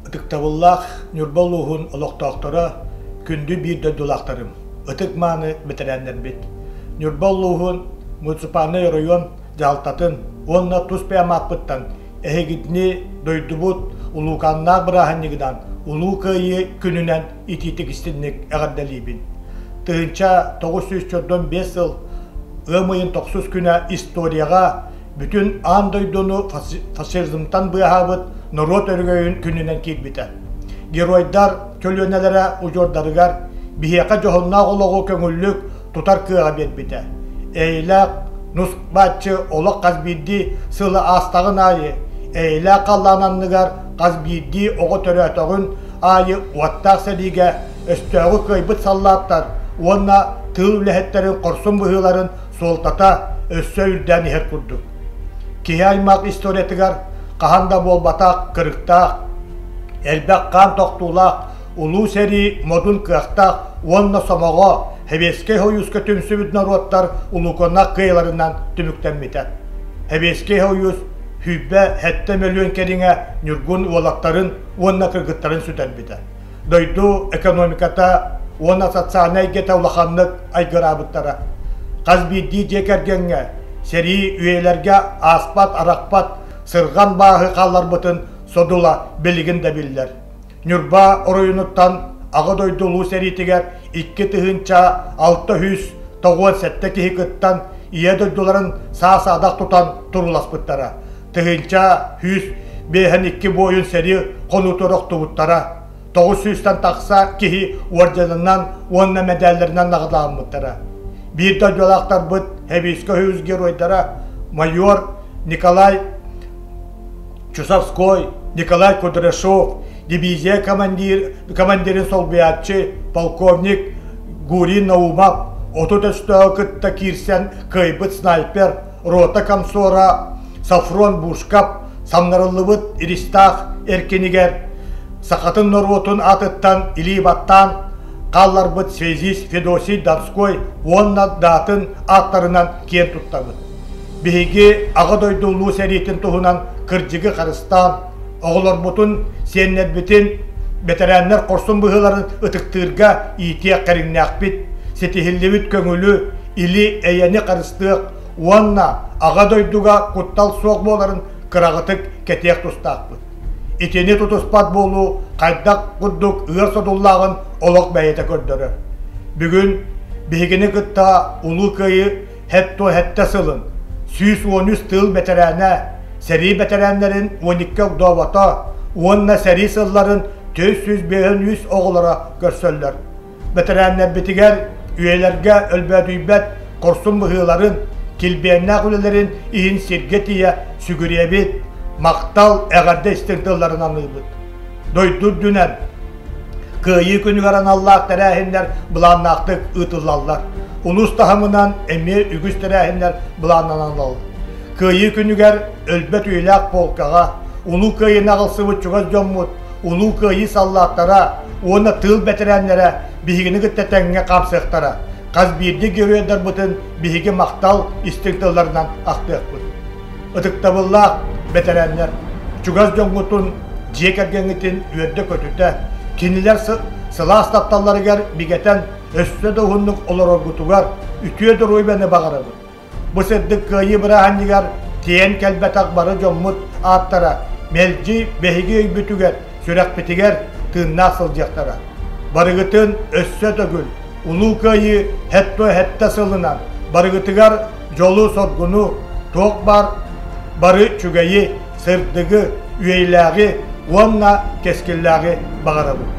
Ытыктабыллаах Ньурба улууһун олохтоохторо, күндү биир дойдулаахтарым, ытык-мааны бэтэрээннэрбит! Ньурба улууһун муниципальнай оройуон дьаһалтатын уонна тус бэйэм ааппыттан эһигитини дойдубут улууканнаах бырааһынньыгынан Улуу Кыайыы күнүнэн итиитик истинник эҕэрдэлиибин. 1945 сыл ыам ыйын тохсус күнэ историяҕа бүтүн аан дойдуну фашизмтан быыһаабыт норуот өрөгөйүн күнүнэн киирбитэ. Геройдар көлүөнэлэрэ удьуордарыгар биһиэхэ дьоһуннаах олоҕу көҥүллүк тутар кыаҕы биэрбитэ. Эйэлээх нус-бааччы олох хас биирдии сылы аастаҕын аайы эйэлээх халлаан анныгар хас биирдии оҕо төрөөтөҕүн аайы уоттаах сэриигэ өстөөҕү кыайбыт саллааттар уонна тыыл үлэһиттэрин хорсун быһыыларын суолтата өссө үрдээн иһэр курдук. Киһи аймах историятыгар хаһан да буолбатах кырыктаах, элбэх хаан тохтуулаах улуу сэрии модун кыахтаах уонна сомоҕо Сэбиэскэй Сойууска түмсүбүт норуоттар улууканнаах кыайыыларынан түмүктэммитэ. Сэбиэскэй Сойуус 27 мөлүөн кэриҥэ ньургун уолаттарын уонна кыргыттарын сүтэрбитэ. Дойду экономиката уонна социальнай эйгэтэ улаханнык айгыраабыттара. Хас биирдии дьиэ кэргэҥҥэ сэрии үйэлэргэ ааспат-арахпат сырҕан бааһы хаалларбытын содула билигин да биллэр. Ньурба оройуонуттан Аҕа дойду Улуу сэриитигэр 2697 киһи кыттан Ийэ дойдуларын саа-саадах тутан турууласпыттара. 1152 буойун сэрии хонуутугар охтубуттара. 900-тан тахса киһи уордьанынан уонна мэдээллэринэн наҕарааламмыттара. Биир дойдулаахтарбыт Сэбиэскэй Союз геройдара майор Николай Чусовской, Николай Кудряшов, дивизия командир, командирын солбуйааччы, полковник Гурий Наумов, 30 өстөөҕү кытта киирсэн кыайбыт снайпер, рота комсора Сафрон Бушкап самнарыллыбыт Иристаах эркинигэр сахатын норуотун аатыттан илии баттаан хаалларбыт связист Федосий Донской уонна даатын ааттарынан киэн туттабыт. Биһиги Аҕа дойду Улуу сэриитин туһунан кырдьыгы харыстаан, оҕолорбутун, сиэннэрбитин, бэтэрээннэр хорсун быһыыларын ытыктыырга иитиэх кэриҥнээхпит, ситиһиллибит көҥүлү, или-эйэни харыстыах уонна Аҕа дойдуга куттал суох буоларын кыраҕытык кэтиэх тустаахпыт. Итини тутуспат буолуу хайдах курдук ыар содуллааҕын олох бэйэтэ көрдөрөр. Бүгүн биһигини кытта Улуу Кыайыы 77 сылын 113 тыыл бэтэрээнэ, сэрии бэтэрээннэрин 12 огдообото уонна сэрии сылларын 453 оҕолоро көрсөллөр. Бэтэрээннэрбитигэр үйэлэргэ өлбөөдүйбэт хорсун быһыыларын, килбиэннээх үлэлэрин иһин сиргэ тиийэ сүгүрүйэбит, махтал, эҕэрдэ истиҥ тылларын аныыбыт. Дойду үрдүнэн Кыайыы күнүгэр аналлаах тэрээһиннэр былааннаахтык ыытыллаллар. Улуус таһымынан эмиэ үгүс тэрээһиннэр былааннаналлар. Кыайыы күнүгэр өлбөт үйэлээх полкаҕа Улуу Кыайыыны аҕалсыбыт чугас дьоммут, Улуу Кыайыы саллааттара уонна тыыл бэтэрээннэрэ биһигини кытта тэҥҥэ хаамсыахтара. Хас биирдии геройдарбытын биһиги махтал истиҥ тылларынан ахтыахпыт. Ытыктабыллаах бэтэрээннэр, чугас дьоҥҥутун, дьиэ кэргэҥҥитин үөрдэ-көтүтэ, кинилэр сылаас тапталларыгар бигэтэн өссө да уһуннук олороргутугар үтүө доруобуйаны баҕарабыт. Бу сырдык кыайыы бырааһынньыгар тиийэн кэлбэтэх бары дьоммут ааттара мэлдьи биһиги өйбүтүгэр, сүрэхпитигэр тыыннаах сылдьыахтара. Барыгытын өссө төгүл Улуу Кыайыы 77 сылынан барыгытыгар дьолу-соргуну, туох баар бары үчүгэйи, сырдыгы, үйэлээҕи уонна кэскиллээҕи баҕарабын.